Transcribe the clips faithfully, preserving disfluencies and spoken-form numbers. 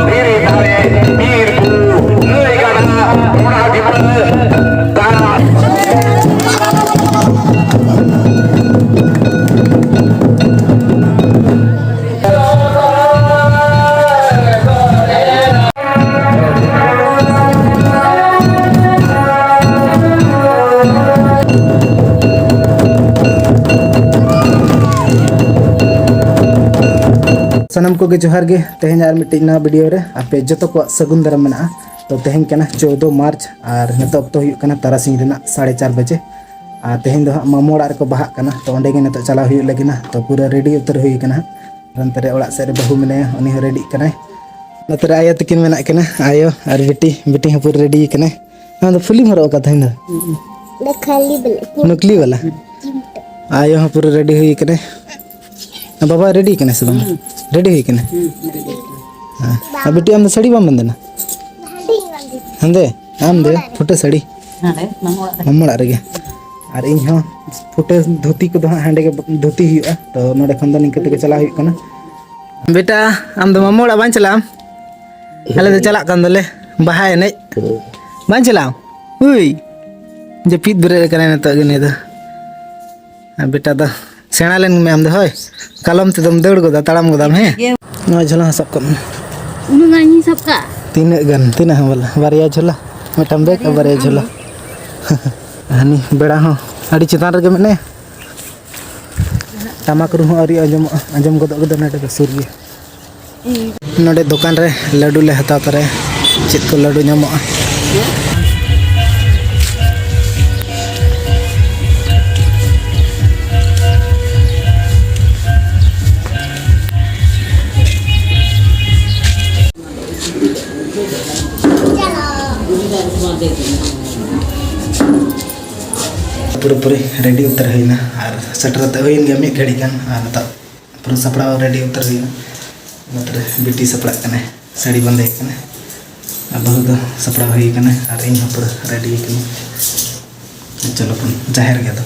ᱫᱷᱤᱨᱤ ᱫᱟᱨᱮ, ᱵᱤᱨ ᱵᱩᱨᱩ, ᱱᱟᱹᱭ ᱜᱟᱰᱟ, ᱚᱱᱟ ᱵᱷᱤᱛᱟᱹᱨ, ᱫᱟᱜ᱾ ᱥᱟᱱᱟᱢ ᱠᱚᱜᱮ ᱡᱚᱦᱟᱨ ᱜᱮ᱾ ᱛᱮᱦᱮᱧ ᱟᱨ ᱢᱤᱫᱴᱤᱡ ᱱᱟᱣᱟ video ᱨᱮ ᱟᱯᱮ ᱡᱚᱛᱚ ᱠᱚᱣᱟᱜ ᱥᱟᱹᱜᱩᱱ ᱫᱟᱨᱟᱢ ᱢᱮᱱᱟᱜᱼᱟ᱾ ᱛᱚ, ᱛᱮᱦᱮᱧ ᱠᱟᱱᱟ ᱪᱳᱫᱚ ᱢᱟᱨᱪ ᱟᱨ ᱱᱤᱛᱚᱜ ᱚᱠᱛᱚ ᱦᱩᱭᱩᱜ ᱠᱟᱱᱟ ᱛᱟᱨᱟᱥᱤᱧ ᱨᱮᱱᱟᱜ ᱥᱟᱲᱮ ᱪᱟᱨ ᱵᱟᱡᱮ᱾ ᱟᱨ ᱛᱮᱦᱮᱧ ᱫᱚ ᱦᱟᱸᱜ ᱢᱟᱢᱚ ᱚᱲᱟᱜ ᱨᱮᱠᱚ ᱵᱟᱦᱟᱜ ᱠᱟᱱᱟ, ᱛᱚ ᱚᱸᱰᱮ ᱜᱮ ᱱᱤᱛᱚᱜ ᱪᱟᱞᱟᱣ ᱦᱩᱭᱩᱜ ᱞᱟᱹᱜᱤᱫ ᱱᱟ᱾ ᱛᱚ ᱯᱩᱨᱟᱹ ready ᱩᱛᱟᱹᱨ ᱦᱩᱭ ᱠᱟᱱᱟ ᱦᱟᱸᱜ᱾ ᱱᱚᱱᱛᱮ ᱨᱮ ᱚᱲᱟᱜ ᱥᱮᱫ ᱨᱮ ᱵᱟᱹᱦᱩ ᱢᱮᱱᱟᱭᱟ, ᱩᱱᱤ ᱦᱚᱸ ready ᱠᱟᱱᱟᱭ᱾ ᱱᱚᱛᱮ ᱨᱮ ᱟᱭᱳ ᱛᱟᱹᱠᱤᱱ ᱢᱮᱱᱟᱜ ᱠᱤᱱᱟ, ᱟᱭᱳ ᱟᱨ ᱵᱤᱴᱤ, ᱵᱤᱴᱤ ᱦᱚᱸ ᱯᱩᱨᱟᱹ ready ᱠᱟᱱᱟᱭ᱾ ᱟᱢ ᱫᱚ ᱯᱷᱩᱞᱤᱢ ᱦᱚᱨᱚᱜ ᱟᱠᱟᱫ ᱛᱟᱦᱮᱸᱧ ᱫᱚ? ᱫᱚ ᱠᱷᱟᱹᱞᱤ ᱵᱚᱞᱮ᱾ ᱱᱚᱠᱞᱤ ᱵᱟᱞᱟ? ᱟᱭᱳ ᱦᱚᱸ ᱯᱩᱨᱟᱹ ready ᱦᱩᱭ ᱠᱟᱱᱟᱭ᱾ ᱟᱨ ᱵᱟᱵᱟ ready ᱠᱟᱱᱟᱭ ᱥᱮ ᱵᱟᱝ? ᱦᱩᱸ᱾ Ready ᱦᱩᱭ ᱠᱟᱱᱟᱭ? ᱦᱩᱸ, ready ᱠᱟᱱᱟᱭ᱾ ᱦᱮᱸ᱾ ᱟᱨ ᱵᱤᱴᱤ, ᱟᱢ ᱫᱚ ᱥᱟᱹᱲᱤ ᱵᱟᱢ ᱵᱟᱸᱫᱮᱱᱟ? ᱦᱮᱸᱫᱮ? ᱟᱢ ᱫᱚ ᱯᱷᱩᱴᱟᱹ ᱥᱟᱹᱲᱤ? ᱦᱟᱸᱰᱮ, ᱢᱟᱢᱟ ᱚᱲᱟᱜ ᱨᱮ᱾ ᱢᱟᱢᱟ ᱚᱲᱟᱜ ᱨᱮᱜᱮ᱾ ᱟᱨ ᱤᱧ ᱦᱚᱸ ᱯᱷᱩᱴᱟᱹ ᱫᱷᱩᱛᱤ ᱠᱚᱫᱚ ᱦᱟᱸᱜ ᱦᱟᱸᱰᱮ ᱜᱮ ᱫᱷᱩᱛᱤ ᱦᱩᱭᱩᱜᱼᱟ᱾ ᱛᱚ ᱱᱚᱰᱮ ᱠᱷᱚᱱ ᱫᱚ ᱱᱤᱝᱠᱟᱹ ᱛᱮᱜᱮ ᱪᱟᱞᱟᱣ ᱦᱩᱭᱩᱜ ᱠᱟᱱᱟ᱾ ᱵᱮᱴᱟ, ᱟᱢ ᱫᱚ ᱢᱟᱢᱟ ᱚᱲᱟᱜ ᱵᱟᱝ ᱪᱟᱞᱟᱜ ᱟᱢ? ᱟᱞᱮ ᱫᱚ ᱪᱟᱞᱟᱜ ᱠᱟᱱ ᱫᱚᱞᱮ ᱵᱟᱦᱟ ᱮᱱᱮᱡ᱾ ᱵᱟᱝ ᱪᱟᱞᱟᱜ ᱟᱢ? ᱦᱩᱭ, ᱡᱟᱹᱯᱤᱫ ᱵᱮᱨᱮᱫ ᱟᱠᱟᱱᱟᱭ ᱱᱤᱛᱚᱜ ᱜᱮ ᱱᱩᱭ ᱫᱚ᱾ ᱟᱨ ᱵᱮᱴᱟ ᱫᱚ ᱥᱮᱬᱟ ᱞᱮᱱ ᱢᱮ ᱟᱢ ᱫᱚ, ᱦᱳᱭ᱾ ᱠᱟᱞᱚᱢ ᱛᱮᱫᱚᱢ ᱫᱟᱹᱲ ᱜᱚᱫᱟ, ᱛᱟᱲᱟᱢ ᱜᱚᱫᱟᱢ, ᱦᱮᱸ? ᱱᱚᱣᱟ ᱡᱷᱚᱞᱟ ᱦᱚᱸ ᱥᱟᱵ ᱠᱟᱜ ᱢᱮ᱾ ᱩᱱᱟᱹᱜ ᱜᱟᱱ ᱤᱧ ᱥᱟᱵ ᱠᱟᱜ? ᱛᱤᱱᱟᱹᱜ ᱜᱟᱱ? ᱛᱤᱱᱟᱹᱜ ᱦᱚᱸ ᱵᱚᱞᱮ? ᱵᱟᱨᱭᱟ ᱡᱷᱚᱞᱟ, ᱢᱤᱫᱴᱟᱝ ᱵᱮᱜᱽ ᱟᱨ ᱵᱟᱨᱭᱟ ᱡᱷᱚᱞᱟ᱾ ᱦᱟᱹᱱᱤ ᱵᱮᱲᱟ ᱦᱚᱸ ᱟᱹᱰᱤ ᱪᱮᱛᱟᱱ ᱨᱮᱜᱮ ᱢᱮᱱᱟᱭᱟ᱾ ᱴᱟᱢᱟᱠ ᱨᱩ ᱦᱚᱸ ᱟᱹᱣᱨᱤ ᱟᱸᱡᱚᱢᱚᱜᱼᱟ, ᱟᱸᱡᱚᱢ ᱜᱚᱫᱚᱜ ᱜᱮᱫᱚ ᱱᱚᱰᱮ ᱫᱚ ᱥᱩᱨ ᱜᱮᱭᱟ᱾ ᱱᱚᱰᱮ ᱫᱚᱠᱟᱱ ᱨᱮ ᱞᱟᱹᱰᱩ ᱞᱮ ᱦᱟᱛᱟᱣ ᱛᱚᱨᱟᱭᱟ, ᱪᱮᱫ ᱠᱚ ᱞᱟᱹᱰᱩ ᱧᱟᱢᱚᱜᱼᱟ᱾ ᱯᱩᱨᱟᱹᱯᱩᱨᱤ ready ᱩᱛᱟᱹᱨ ᱦᱩᱭᱱᱟ ᱟᱨ ᱥᱮᱴᱮᱨ ᱠᱟᱛᱮ ᱦᱩᱭᱮᱱ ᱜᱮᱭᱟ ᱢᱤᱫ ᱜᱷᱟᱹᱲᱤᱡ ᱜᱟᱱ᱾ ᱟᱨ ᱱᱤᱛᱚᱜ ᱯᱩᱨᱟᱹ ᱥᱟᱯᱲᱟᱣ ready ᱩᱛᱟᱹᱨ ᱦᱩᱭᱱᱟ᱾ ᱱᱚᱛᱮ ᱨᱮ ᱵᱤᱴᱤ ᱥᱟᱯᱲᱟᱜ ᱠᱟᱱᱟᱭ, ᱥᱟᱹᱲᱤ ᱵᱟᱸᱫᱮ ᱠᱟᱱᱟᱭ, ᱟᱨ ᱵᱟᱹᱦᱩ ᱫᱚ ᱥᱟᱯᱲᱟᱣ ᱦᱩᱭ ᱠᱟᱱᱟᱭ ᱟᱨ ᱤᱧ ᱦᱚᱸ ᱯᱩᱨᱟᱹ ready ᱠᱟᱹᱱᱟᱹᱧ᱾ ᱪᱚᱞᱚ ᱵᱚᱱ ᱡᱟᱦᱮᱨ ᱜᱮ ᱟᱫᱚ᱾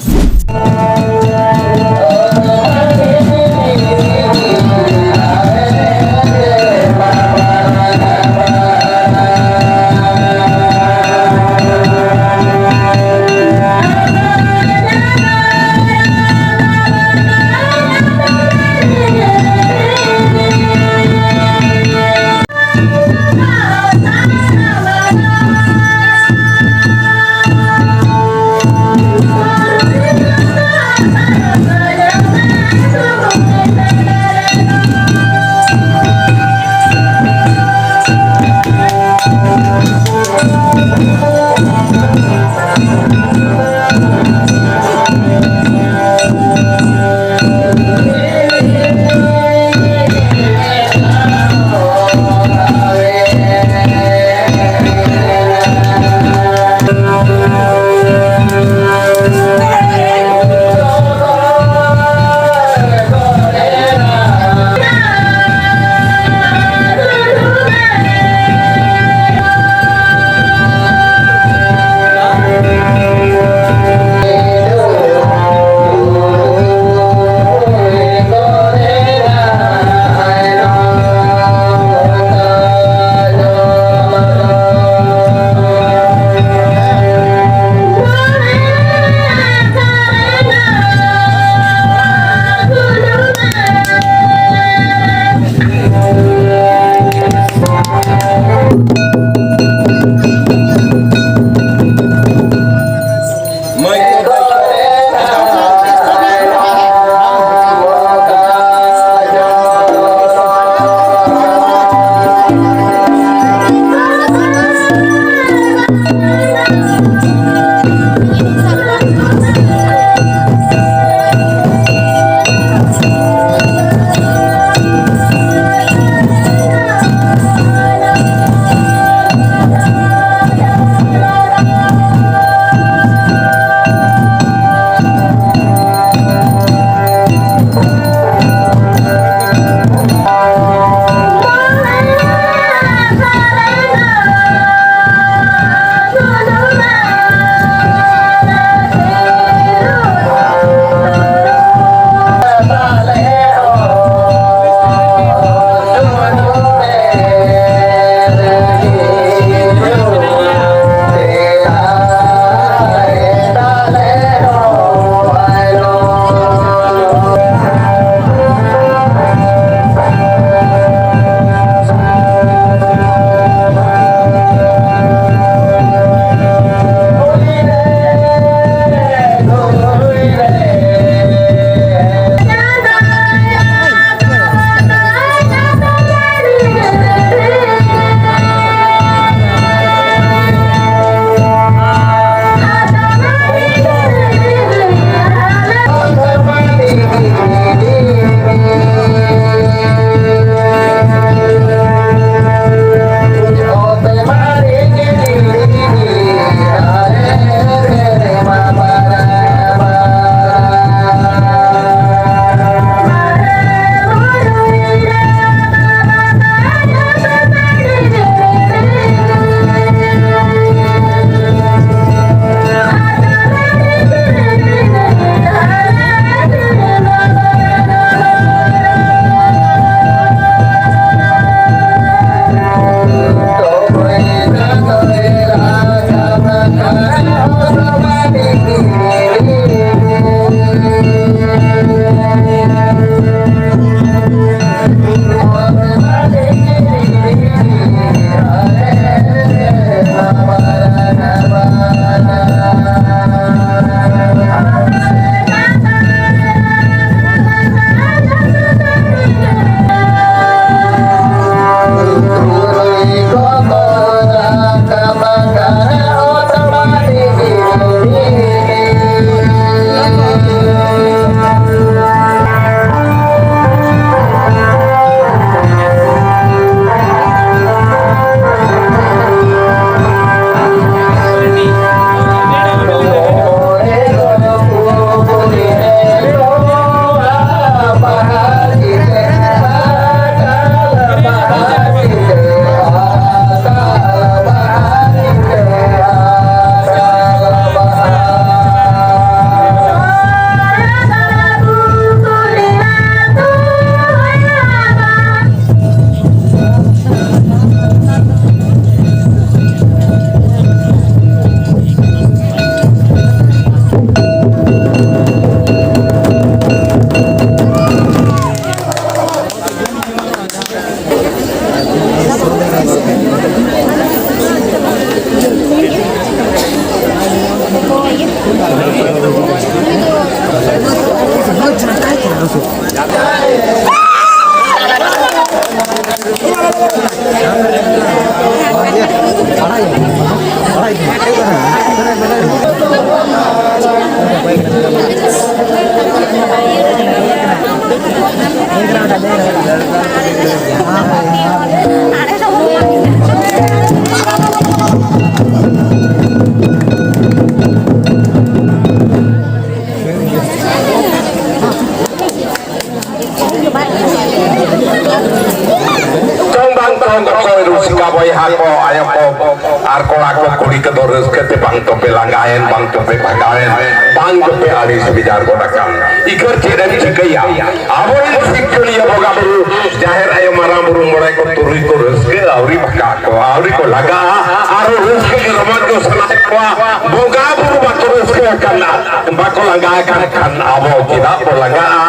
ᱪᱚᱝ ᱵᱟᱝ ᱪᱚᱝ ᱚᱠᱚᱭ ᱨᱩᱥᱤᱠᱟ ᱵᱚᱭᱦᱟ ᱠᱚ, ᱟᱭᱳ ᱠᱚ ᱟᱨ ᱠᱚᱲᱟ ᱠᱚ, ᱠᱩᱲᱤ ᱠᱚᱫᱚ ᱨᱟᱹᱥᱠᱟᱹ ᱛᱮ ᱵᱟᱝ ᱪᱚᱯᱮ ᱞᱟᱸᱜᱟᱭᱮᱱ, ᱵᱟᱝ ᱪᱚᱯᱮ ᱵᱷᱟᱜᱟᱣᱮᱱ, ᱵᱟᱝ ᱪᱚᱯᱮ ᱟᱹᱲᱤᱥ ᱵᱮᱡᱟᱨ ᱜᱚᱫ ᱟᱠᱟᱱ᱾ ᱤᱠᱷᱟᱹᱱ ᱪᱮᱫ ᱮᱢ ᱪᱤᱠᱟᱹᱭᱟ? ᱟᱵᱚᱨᱮᱱ ᱥᱤᱨᱡᱚᱱᱤᱭᱟᱹ ᱵᱚᱸᱜᱟ ᱵᱩᱨᱩ, ᱡᱟᱦᱮᱨ ᱟᱭᱳ, ᱢᱟᱨᱟᱝ ᱵᱩᱨᱩ, ᱢᱚᱬᱮ ᱠᱚ, ᱛᱩᱨᱩᱭ ᱠᱚ ᱨᱟᱹᱥᱠᱟᱹ ᱟᱹᱣᱨᱤ ᱵᱷᱟᱜᱟᱜ ᱠᱚ, ᱟᱹᱣᱨᱤ ᱠᱚ ᱞᱟᱜᱟᱜᱼᱟ, ᱟᱨᱚ ᱨᱟᱹᱥᱠᱟᱹ ᱜᱮ ᱨᱚᱢᱚᱡᱽ ᱠᱚ ᱥᱟᱱᱟᱭᱮᱫ ᱠᱚᱣᱟ᱾ ᱵᱚᱸᱜᱟ ᱵᱩᱨᱩ ᱵᱟᱠᱚ ᱨᱟᱹᱥᱠᱟᱹ ᱟᱠᱟᱱᱟ, ᱵᱟᱠᱚ ᱞᱟᱸᱜᱟ ᱟᱠᱟᱱ ᱠᱷᱟᱱ ᱟᱵᱚ ᱪᱮᱫᱟᱜ ᱵᱚ ᱞᱟᱸᱜᱟᱜᱼᱟ?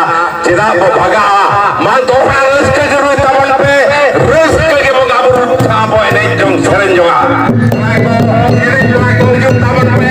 ᱪᱮᱫᱟᱜ ᱵᱚ ᱵᱷᱟᱜᱟᱜᱼᱟ? ᱢᱟ ᱫᱚᱦᱲᱟ ᱨᱟᱹᱥᱠᱟᱹ ᱜᱮ ᱨᱩᱭ ᱛᱟᱵᱚᱱ ᱯᱮ, ᱨᱟᱹᱥᱠᱟᱹ ᱜᱮ ᱵᱚᱸᱜᱟ ᱵᱩᱨᱩ ᱥᱟᱶ ᱵᱚ ᱮᱱᱮᱡ ᱡᱚᱝ ᱥᱮᱨᱮᱧ ᱡᱚᱝᱟ᱾ ᱮᱱᱮᱡ ᱡᱚᱝᱟ ᱠᱚ ᱦᱤᱡᱩᱜ ᱛᱟᱵᱚᱱ ᱯᱮ᱾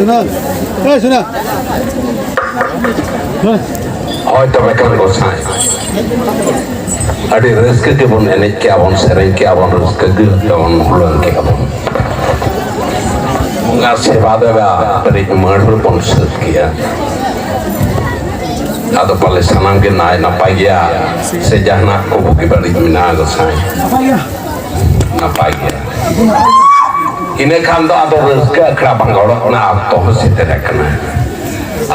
ᱥᱩᱱᱟ᱾ ᱮ, ᱥᱩᱱᱟ᱾ ᱦᱳᱭ, ᱛᱚᱵᱮ ᱠᱷᱟᱱ ᱜᱚᱸᱥᱟᱭ, ᱟᱹᱰᱤ ᱨᱟᱹᱥᱠᱟᱹ ᱜᱮᱵᱚᱱ ᱮᱱᱮᱡ ᱠᱮᱜᱼᱟ ᱵᱚᱱ, ᱥᱮᱨᱮᱧ ᱠᱮᱜᱼᱟ ᱵᱚᱱ, ᱨᱟᱹᱥᱠᱟᱹ ᱜᱮ ᱛᱟᱵᱚᱱ ᱦᱩᱞᱟᱹᱝ ᱠᱮᱜᱼᱟ ᱵᱚᱱ᱾ ᱵᱚᱸᱜᱟ ᱥᱮᱵᱟ ᱫᱮᱵᱟ ᱯᱮᱨᱮᱡ ᱢᱟᱹᱲ ᱵᱚᱱ ᱥᱟᱹᱛ ᱠᱮᱜᱼᱟ᱾ ᱟᱫᱚ ᱯᱟᱞᱮ ᱥᱟᱱᱟᱢ ᱜᱮ ᱱᱟᱭ ᱱᱟᱯᱟᱭ ᱜᱮᱭᱟ ᱥᱮ ᱡᱟᱦᱟᱱᱟᱜ ᱠᱚ ᱵᱩᱜᱤ ᱵᱟᱹᱲᱤᱡ ᱢᱮᱱᱟᱜᱼᱟ ᱜᱚᱸᱥᱟᱭ? ᱱᱟᱯᱟᱭ ᱜᱮᱭᱟ᱾ ᱤᱱᱟᱹ ᱠᱷᱟᱱ ᱫᱚ ᱟᱫᱚ ᱨᱟᱹᱥᱠᱟᱹ ᱟᱠᱷᱲᱟ ᱵᱟᱝᱜᱚᱲᱚᱜ ᱨᱮᱱᱟᱜ ᱚᱠᱛᱚ ᱦᱚᱸ ᱥᱮᱴᱮᱨ ᱟᱠᱟᱱᱟ᱾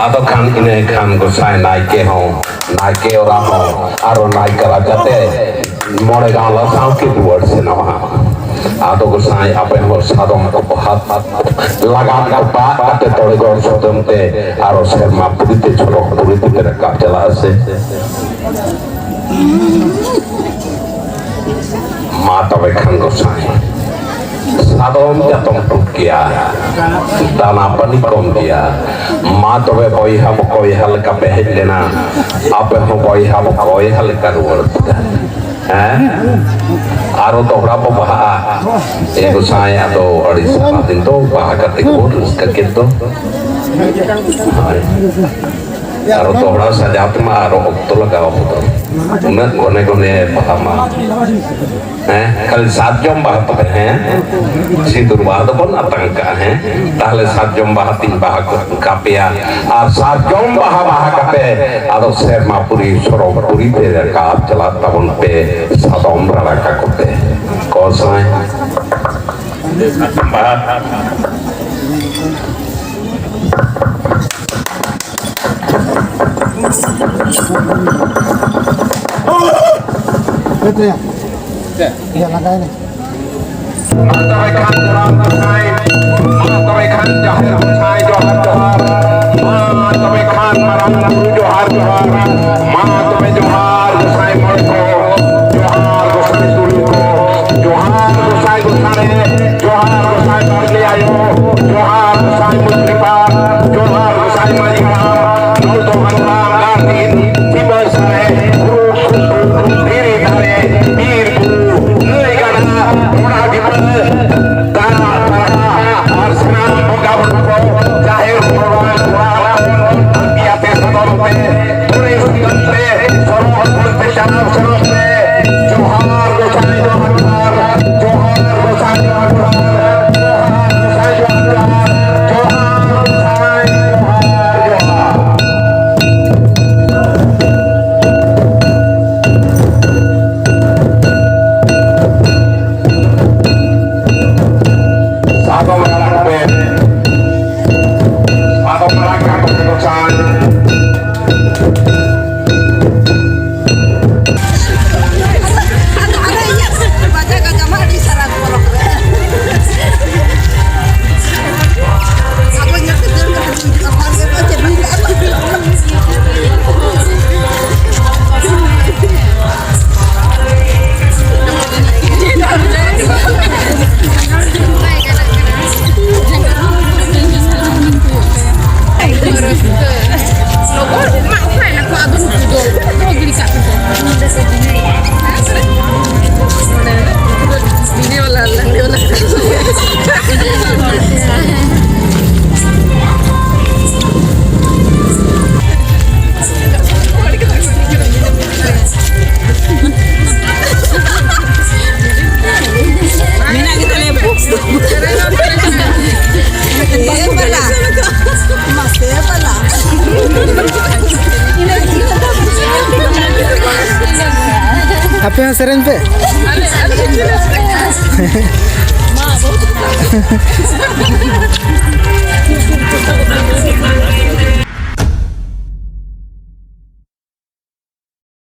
ᱟᱫᱚ ᱠᱷᱟᱱ ᱤᱱᱟᱹ ᱠᱷᱟᱱ ᱜᱚᱸᱥᱟᱭ ᱱᱟᱭᱠᱮ ᱦᱚᱸ, ᱱᱟᱭᱠᱮ ᱚᱲᱟᱜ ᱦᱚᱸ, ᱟᱨᱚ ᱱᱟᱭᱠᱮ ᱨᱟᱪᱟᱛᱮ ᱢᱚᱬᱮ ᱜᱟᱶᱞᱟ ᱥᱟᱶ ᱠᱤᱱ ᱨᱩᱣᱟᱹᱲ ᱥᱮᱱᱚᱜᱼᱟ᱾ ᱟᱫᱚ ᱜᱚᱸᱥᱟᱭ ᱟᱯᱮ ᱦᱚᱸ ᱥᱟᱫᱚᱢ ᱠᱚ ᱦᱟᱛ ᱞᱟᱜᱟᱢ ᱠᱚ ᱯᱟᱜ ᱠᱟᱛᱮ ᱛᱚᱲᱮ ᱜᱚᱲ ᱥᱩᱛᱟᱹᱢ ᱛᱮ ᱟᱨᱚ ᱥᱮᱨᱢᱟ ᱯᱩᱨᱤ ᱛᱮ ᱪᱚᱨᱚᱠ ᱯᱩᱨᱤ ᱛᱮ ᱨᱟᱠᱟᱵ ᱪᱟᱞᱟᱜᱼᱟ ᱥᱮ᱾ ᱢᱟ ᱛᱚᱵᱮ ᱠᱷᱟᱱ ᱜᱚᱸᱥᱟᱭ, ᱥᱟᱫᱚᱢ ᱪᱟᱛᱚᱢ ᱴᱩᱴ ᱜᱮᱭᱟ, ᱫᱟᱱᱟ ᱯᱟᱹᱱᱤ ᱠᱚᱢ ᱜᱮᱭᱟ᱾ ᱢᱟ ᱛᱚᱵᱮ ᱵᱚᱭᱦᱟ ᱵᱚᱠᱚᱭᱦᱟ ᱞᱮᱠᱟ ᱯᱮ ᱦᱮᱡ ᱞᱮᱱᱟ, ᱟᱯᱮ ᱦᱚᱸ ᱵᱚᱭᱦᱟ ᱵᱚᱠᱚᱭᱦᱟ ᱞᱮᱠᱟ ᱨᱩᱣᱟᱹᱲ ᱯᱮ᱾ ᱦᱮᱸ? ᱟᱨᱚ ᱫᱚᱦᱲᱟ ᱵᱚ ᱵᱟᱦᱟᱜᱼᱟ᱾ ᱮ ᱜᱚᱸᱥᱟᱭ, ᱟᱫᱚ ᱟᱹᱰᱤ ᱥᱟᱨᱟ ᱫᱤᱱ ᱫᱚ ᱵᱟᱦᱟ ᱠᱟᱛᱮ ᱜᱮᱵᱚ ᱨᱟᱹᱥᱠᱟᱹ ᱠᱮᱫ ᱫᱚ᱾ ᱦᱳᱭ᱾ ᱟᱨᱚ ᱫᱚᱦᱲᱟ ᱥᱟᱡᱟᱣ ᱛᱮᱢᱟ ᱟᱨᱚ ᱚᱠᱛᱚ ᱞᱟᱜᱟᱣ ᱟᱵᱚ ᱫᱚ᱾ ᱩᱱᱟᱹᱜ ᱜᱷᱚᱱᱮ ᱜᱷᱚᱱᱮ ᱵᱟᱦᱟ ᱢᱟ᱾ ᱦᱮᱸ, ᱠᱷᱟᱹᱞᱤ ᱥᱟᱨᱡᱚᱢ ᱵᱟᱦᱟ ᱛᱚᱵᱮ, ᱦᱮᱸ? ᱥᱤᱸᱫᱩᱨ ᱵᱟᱦᱟ ᱫᱚᱵᱚᱱ ᱟᱛᱟᱝ ᱠᱟᱜᱼᱟ, ᱦᱮᱸ? ᱛᱟᱦᱞᱮ ᱥᱟᱨᱡᱚᱢ ᱵᱟᱦᱟ ᱛᱤᱧ ᱵᱟᱦᱟ ᱠᱟᱯᱮᱭᱟ᱾ ᱟᱨ ᱥᱟᱨᱡᱚᱢ ᱵᱟᱦᱟ ᱵᱟᱦᱟ ᱠᱟᱛᱮ ᱟᱫᱚ ᱥᱮᱨᱢᱟ ᱯᱩᱨᱤ ᱥᱚᱨᱚᱜᱽ ᱯᱩᱨᱤ ᱛᱮ ᱨᱟᱠᱟᱵ ᱪᱟᱞᱟᱜ ᱛᱟᱵᱚᱱ ᱯᱮ ᱥᱟᱫᱚᱢ ᱨᱟᱲᱟ ᱠᱟᱠᱚ ᱛᱮ᱾ ᱜᱚᱸᱥᱟᱭ᱾ ᱵᱟᱦᱟ᱾ ᱤᱭᱟᱹ ᱞᱟᱸᱜᱟᱭᱮᱱᱟ᱾ ᱢᱟ ᱛᱚᱵᱮ ᱠᱷᱟᱱ ᱜᱚᱨᱟᱢ ᱜᱚᱸᱥᱟᱭ, ᱢᱟ ᱛᱚᱵᱮ ᱠᱷᱟᱱ ᱡᱟᱦᱮᱨ ᱜᱚᱸᱥᱟᱭ ᱡᱚᱦᱟᱨ ᱡᱚᱦᱟᱨ, ᱢᱟ ᱛᱚᱵᱮ ᱠᱷᱟᱱ ᱢᱟᱨᱟᱝ ᱵᱩᱨᱩ ᱡᱚᱦᱟᱨ ᱡᱚᱦᱟᱨ, ᱢᱟ ᱛᱚᱵᱮ ᱡᱚᱦᱟᱨ ᱜᱚᱸᱥᱟᱭ ᱢᱚᱬᱮ ᱠᱚ, ᱡᱚᱦᱟᱨ ᱜᱚᱸᱥᱟᱭ ᱛᱩᱨᱩᱭ ᱠᱚ, ᱢᱮᱱᱟᱜ ᱜᱮ ᱛᱟᱞᱮᱭᱟ ᱵᱚᱠᱥ ᱫᱚ᱾ ᱢᱟᱥᱮ ᱵᱟᱞᱟ᱾ ᱟᱯᱮ ᱦᱚᱸ ᱥᱮᱨᱮᱧ ᱯᱮ᱾